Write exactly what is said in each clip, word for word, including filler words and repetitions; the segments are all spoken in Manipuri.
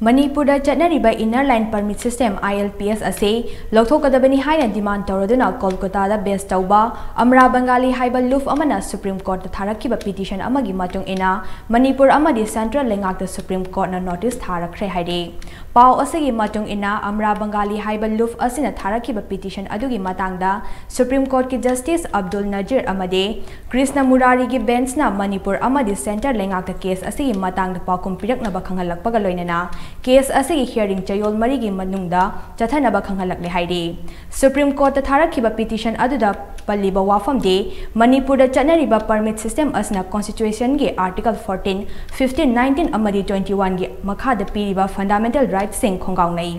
ꯃꯅꯤꯄꯨꯔꯗ ꯆꯠꯅꯔꯤꯕ Inner Line Permit System, I L P S, ꯑꯁꯤ ꯂꯧꯊꯣꯛꯀꯗꯕꯅꯤ ꯍꯥꯏꯅ demand ꯇꯧꯔꯗꯨꯅ ꯀꯣꯜꯀꯇꯥꯗ base ꯇꯧꯕ ꯑꯃꯔꯥ ꯕꯪꯒꯥꯂꯤ ꯍꯥꯏꯕ ꯂꯨꯞ ꯑꯃꯅ Supreme Courtꯇ ꯊꯥꯔꯛꯈꯤꯕ petition ꯑꯃꯒꯤ ꯃꯇꯨꯡ ꯏꯟꯅ ꯃꯅꯤꯄꯨꯔ ꯑꯃꯗꯤ central ꯂꯩꯉꯥꯛꯇ Supreme Courtꯅ notice ꯊꯥꯔꯛꯈ꯭ꯔꯦ ꯍꯥꯏꯔꯤ꯫ ꯄꯥꯎ ꯑꯁꯤꯒꯤ ꯃꯇꯨꯡ ꯏꯟꯅ ꯑꯃꯔꯥ ꯕꯪꯒꯥꯂꯤ ꯍꯥꯏꯕ ꯂꯨꯞ ꯑꯁꯤꯅ ꯊꯥꯔꯛꯈꯤꯕ petition ꯑꯗꯨꯒꯤ ꯃꯇꯥꯡꯗ Supreme Courtꯀꯤ Justice ꯑꯕꯗꯨꯜ ꯅꯖꯤꯔ ꯑꯃꯗꯤ ꯀ꯭ꯔꯤꯁꯅ ꯃꯨꯔꯥꯔꯤꯒꯤ benchꯅ ꯃꯅꯤꯄꯨꯔ ꯑꯃꯗꯤ central ꯂꯩꯉꯥꯛꯇ case ꯑꯁꯤꯒꯤ ꯃꯇꯥꯡꯗ ꯄꯥꯎꯈꯨꯝ ꯄꯤꯔꯛꯅꯕ ꯈꯪꯍꯜꯂꯛꯄꯒ ꯂꯣꯏꯅꯅ case ꯑꯁꯤꯒꯤ hearing ꯆꯌꯣꯜ ꯃꯔꯤꯒꯤ ꯃꯅꯨꯡꯗ ꯆꯠꯊꯅꯕ ꯈꯪꯍꯜꯂꯛꯂꯦ ꯍꯥꯏꯔꯤ꯫ Supreme Courtꯇ ꯊꯥꯔꯛꯈꯤꯕ petition ꯑꯗꯨꯗ ꯄꯜꯂꯤꯕ ꯋꯥꯐꯝꯗꯤ ꯃꯅꯤꯄꯨꯔꯗ ꯆꯠꯅꯔꯤꯕ permit system ꯑꯁꯤꯅ constitutionꯒꯤ article fourteen, fifteen, nineteen ꯑꯃꯗꯤ twenty-oneꯒꯤ ꯃꯈꯥꯗ ꯄꯤꯔꯤꯕ fundamental rightꯁꯤꯡ ꯈꯣꯡꯒꯥꯎꯅꯩ꯫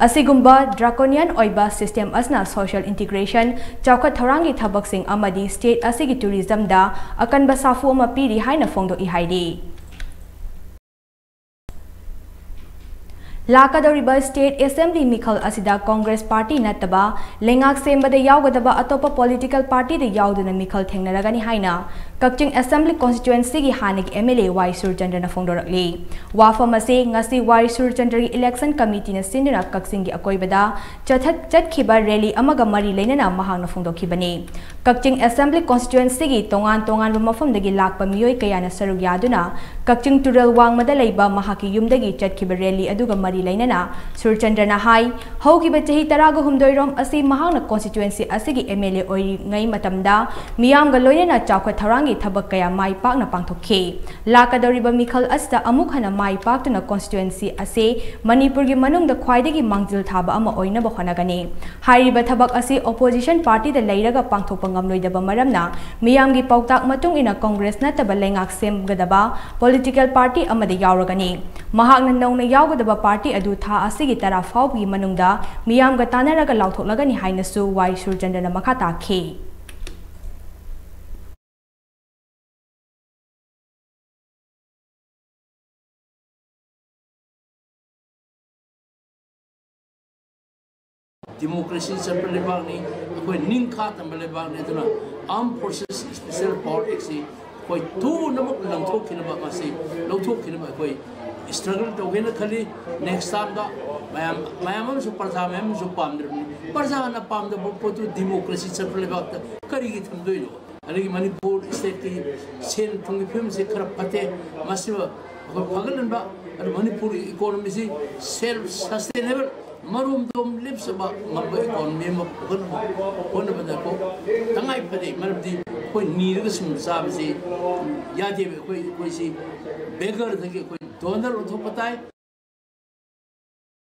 ꯑꯁꯤꯒꯨꯝꯕ draconian ꯑꯣꯏꯕ system ꯑꯁꯤꯅ social integration, ꯆꯥꯎꯈꯠ ꯊꯧꯔꯥꯡꯒꯤ ꯊꯕꯛꯁꯤꯡ ꯑꯃꯗꯤ state ꯑꯁꯤꯒꯤ tourismꯗ ꯑꯀꯟꯕ ꯁꯥꯐꯨ ꯑꯃ ꯄꯤꯔꯤ ꯍꯥꯏꯅ ꯐꯣꯡꯗꯣꯛꯏ ꯍꯥꯏꯔꯤ꯫ ꯂꯥꯛꯀꯗꯧꯔꯤꯕ state assembly ꯃꯤꯈꯜ ꯑꯁꯤꯗ Congress party ꯅꯠꯇꯕ ꯂꯩꯉꯥꯛ ꯁꯦꯝꯕꯗ ꯌꯥꯎꯒꯗꯕ ꯑꯇꯣꯞꯄ political partyꯗ ꯌꯥꯎꯗꯅ ꯃꯤꯈꯜ ꯊꯦꯡꯅꯔꯒꯅꯤ ꯍꯥꯏꯅ ꯀꯛꯆꯤꯡ assembly constituencyꯒꯤ ꯍꯥꯟꯅꯒꯤ M L A ꯋꯥꯏ ꯁꯨꯔꯆꯟꯗ꯭ꯔꯅ ꯐꯣꯡꯗꯣꯔꯛꯂꯤ꯫ ꯋꯥꯐꯝ ꯑꯁꯤ ꯉꯁꯤ ꯋꯥꯏ ꯁꯨꯔꯆꯟꯗ꯭ꯔꯒꯤ election committeeꯅ ꯁꯤꯟꯗꯨꯅ ꯀꯛꯆꯤꯡꯒꯤ ꯑꯀꯣꯏꯕꯗ ꯆꯠꯊ-, ꯆꯠꯈꯤꯕ rally ꯑꯃꯒ ꯃꯔꯤ ꯂꯩꯅꯅ ꯃꯍꯥꯛꯅ ꯐꯣꯡꯗꯣꯛꯈꯤꯕꯅꯤ꯫ ꯀꯛꯆꯤꯡ assembly constituencyꯒꯤ ꯇꯣꯉꯥꯟ ꯇꯣꯉꯥꯟꯕ ꯃꯐꯝꯗꯒꯤ ꯂꯥꯛꯄ ꯃꯤꯑꯣꯏ ꯀꯌꯥꯅ ꯁꯔꯨꯛ ꯌꯥꯗꯨꯅ ꯀꯛꯆꯤꯡ ꯇꯨꯔꯦꯜ ꯋꯥꯡꯃꯗ ꯂꯩꯕ ꯃꯍꯥꯛꯀꯤ ꯌꯨꯝꯗꯒꯤ ꯆꯠꯈꯤꯕ rally ꯑꯗꯨꯒ ꯃꯔꯤ ꯂꯩꯅꯅ ꯁꯨꯔꯆꯟꯗ꯭ꯔꯅ ꯍꯥꯏ, ꯍꯧꯈꯤꯕ ꯆꯍꯤ ꯇꯔꯥꯒ ꯍꯨꯝꯗꯣꯏꯔꯣꯝ ꯑꯁꯤ ꯃꯍꯥꯛꯅ constituency ꯑꯁꯤꯒꯤ M L A ꯑꯣꯏꯔꯤꯉꯩ ꯃꯇꯝꯗ ꯃꯤꯌꯥꯝꯒ ꯂꯣꯏꯅꯅ ꯆꯥꯎꯈꯠ ꯊꯧꯔꯥꯡꯒꯤ ꯊꯕꯛ ꯀꯌꯥ ꯃꯥꯏ ꯄꯥꯛꯅ ꯄꯥꯡꯊꯣꯛꯈꯤ꯫ ꯂꯥꯛꯀꯗꯧꯔꯤꯕ ꯃꯤꯈꯜ ꯑꯁꯤꯗ ꯑꯃꯨꯛ ꯍꯟꯅ ꯃꯥꯏ ꯄꯥꯛꯇꯨꯅ constituency ꯑꯁꯤ ꯃꯅꯤꯄꯨꯔꯒꯤ ꯃꯅꯨꯡꯗ ꯈ꯭ꯋꯥꯏꯗꯒꯤ ꯃꯥꯡꯖꯤꯜ ꯊꯥꯕ ꯑꯃ ꯑꯣꯏꯅꯕ ꯍꯣꯠꯅꯒꯅꯤ꯫ ꯍꯥꯏꯔꯤꯕ ꯊꯕꯛ ꯑꯁꯤ opposition partyꯗ ꯂꯩꯔꯒ ꯄꯥꯡꯊꯣꯛꯄ ꯉꯝꯂꯣꯏꯗꯕ ꯃꯔꯝꯅ ꯃꯤꯌꯥꯝꯒꯤ ꯄꯥꯎꯇꯥꯛ ꯃꯇꯨꯡ ꯏꯟꯅ Congress ꯅꯠꯇꯕ ꯂꯩꯉꯥꯛ ꯁꯦꯝꯒꯗꯕ political party ꯑꯃꯗ ꯌꯥꯎꯔꯒꯅꯤ꯫ ꯃꯍꯥꯛꯅ ꯅꯧꯅ ꯌꯥꯎꯒꯗꯕ party ꯑꯗꯨ ꯊꯥ ꯑꯁꯤꯒꯤ ꯇꯔꯥ ꯐꯥꯎꯕꯒꯤ ꯃꯅꯨꯡꯗ ꯃꯤꯌꯥꯝꯒ ꯇꯥꯟꯅꯔꯒ ꯂꯥꯎꯊꯣꯛꯂꯒꯅꯤ ꯍꯥꯏꯅꯁꯨ ꯋꯥꯏ ꯁꯨꯔꯆꯟꯗ꯭ꯔꯅ ꯃꯈꯥ ꯇꯥꯈꯤ꯫ Democracy ꯆꯠꯄ ꯂꯩꯕꯥꯛꯅꯤ, ꯑꯩꯈꯣꯏ ꯅꯤꯡꯈꯥ ꯇꯝꯕ ꯂꯩꯕꯥꯛꯅꯤ꯫ ꯑꯗꯨꯅ Armed Forces Special Power Actꯁꯤ ꯑꯩꯈꯣꯏ ꯊꯨꯅꯃꯛ ꯂꯪꯊꯣꯛꯈꯤꯅꯕ, ꯃꯁꯤ ꯂꯧꯊꯣꯛꯈꯤꯅꯕ ꯑꯩꯈꯣꯏ ꯏꯁꯇ꯭ꯔꯒꯜ ꯇꯧꯒꯦꯅ ꯈꯜꯂꯤ꯫ ꯅꯦꯛꯁ ꯇꯥꯏꯝꯗ ꯃꯌꯥꯝ ꯃꯌꯥꯝ ꯑꯃꯁꯨ, ꯄ꯭ꯔꯖꯥ ꯃꯌꯥꯝ ꯑꯃꯁꯨ ꯄꯥꯝꯗ꯭ꯔꯕꯅꯤ꯫ ꯄ꯭ꯔꯖꯥꯅ ꯄꯥꯝꯗꯕ ꯄꯣꯠꯇꯨ ꯗꯤꯃꯣꯀ꯭ꯔꯦꯁꯤ ꯆꯠꯄ ꯂꯩꯕꯥꯛꯇ ꯀꯔꯤꯒꯤ ꯊꯝꯗꯣꯏꯅꯣ? ꯑꯗꯒꯤ ꯃꯅꯤꯄꯨꯔ ꯁ꯭ꯇꯦꯠꯀꯤ ꯁꯦꯟ ꯊꯨꯝꯒꯤ ꯐꯤꯕꯝꯁꯤ ꯈꯔ ꯐꯠꯇꯦ꯫ ꯃꯁꯤꯃ ꯑꯩꯈꯣꯏ ꯐꯒꯠꯍꯟꯕ, ꯑꯗꯨ ꯃꯅꯤꯄꯨꯔꯒꯤ ꯏꯀꯣꯅꯣꯃꯤꯁꯤ ꯁꯦꯜꯐ ꯁꯁꯇꯦꯅꯦꯕꯜ, ꯃꯔꯣꯝꯗꯣꯝ ꯂꯦꯞꯆꯕ ꯉꯝꯕ ꯏꯀꯣꯅꯣꯃꯤ ꯑꯃ ꯄꯨꯈꯠꯅꯕ ꯍꯣꯠꯅꯕꯗ ꯀꯣ ꯇꯉꯥꯏ ꯐꯗꯦ꯫ ꯃꯔꯝꯗꯤ ꯑꯩꯈꯣꯏ ꯅꯤꯔꯒ ꯁꯨꯝ ꯆꯥꯕꯁꯤ ꯌꯥꯗꯦꯕ꯫ ꯑꯩꯈꯣꯏ, ꯑꯩꯈꯣꯏꯁꯤ ꯕꯦꯒꯔꯗꯒꯤ ꯑꯩꯈꯣꯏ ꯗꯣꯅꯔ ꯑꯣꯟꯊꯣꯛꯄ ꯇꯥꯏ꯫